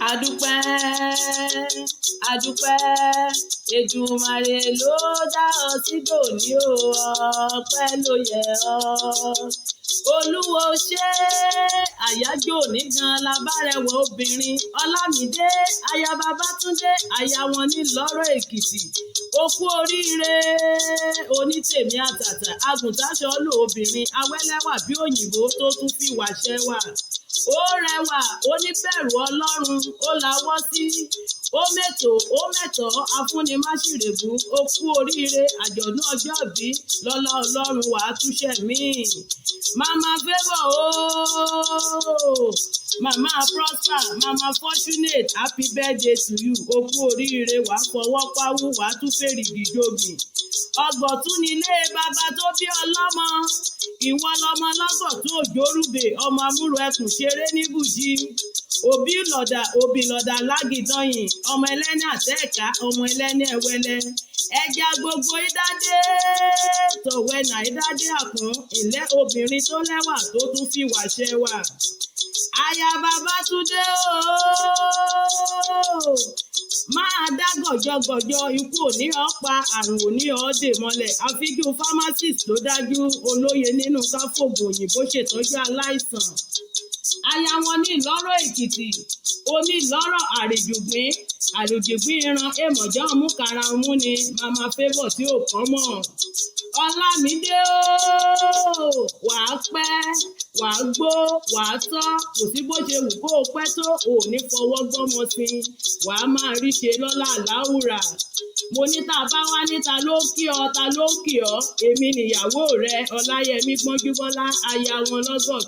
Adúpẹ́, adúpẹ́, Èdùmàrè ló dá ọ sí dòní o, ọpẹ́ ló yẹ ọ́. Olúwo ṣé àyájọ́ òní gan la bá rẹwà obìnrin Ọlámídé, aya Babátúndé, aya wọn ní Ìlọ́rọ̀ Èkìtì. O kú oríire, onítèmi àtàtà, agùntàṣọ́lù obìnrin awẹ́lẹ́wà bí òyìnbó tó tún fi wàṣẹ wà. Ó rẹwà, ó níbẹ̀rù Ọlọ́run, ó lawọ́ sí, ó mẹ́tò, ó mẹ́tọ́, afúnimáṣìrègùn. Ó kú oríire àjọ̀dún ọjọ́ ìbí, lọ́lá Ọlọ́run wàá túṣẹ̀ míì. Mama Favour ooo, Mama Prosper, Mama Fortunate, happy birthday to you. Ó kú oríire, wàá fọwọ́ páwú, wàá tún fèrìgì jobì. Ọgbọ̀tún nílé bàbá tó bí ọlọ́mọ. Ìwọ lọmọ lọ́gọ̀tún òjòrúbè, ọmọ amúrò ẹkùn ṣeré ní bùjí. Òbí lọ̀dà, òbí lọ̀dà lágìdányìn, ọmọ ẹlẹ́ni àtẹ́ẹ̀ká, ọmọ ẹlẹ́ni ẹ̀wẹ́lẹ́. Ẹja gbogbo ìdádé, tọ̀wẹ́nà ìdádé àkùn, ìlẹ́ obìnrin tó lẹ́wà tó tún fi wàṣẹ wà. Aya Babátúndé ooo, máa dá gọ̀jọgọ̀jọ, ikú ò ní ọ́ pa, àrùn ò ní ọ́ dè mọ́lẹ̀. Àfijú pharmacist tó dájú, olóye nínú káfóògùn òyìnbó ṣètọ́jú aláìsàn. Aya wọn ní Ìlọ́rọ̀ Èkìtì, onílọ́rọ̀ àrèjùgbín, àrèjùgbín ìran èmọ̀já ọmú karahun ni Mama Favour tí ò kán mọ̀. Ọlámídé ooo, wàá pẹ́, wàá gbó, wàá tọ́, kò sí bó ṣe wù kó o pẹ́ tó, ò ní fọwọ́ gbọ́mọ sí i, wàá máa rí ṣe lọ́lá àláùrà. Mo ní tá a bá wá ní ta ló ń kí ọ, ta ló ń kí ọ, èmi nìyàwó rẹ, Ọláyẹmí Gbọ́njúbọ́lá, aya wọn lọ́gọ̀tún.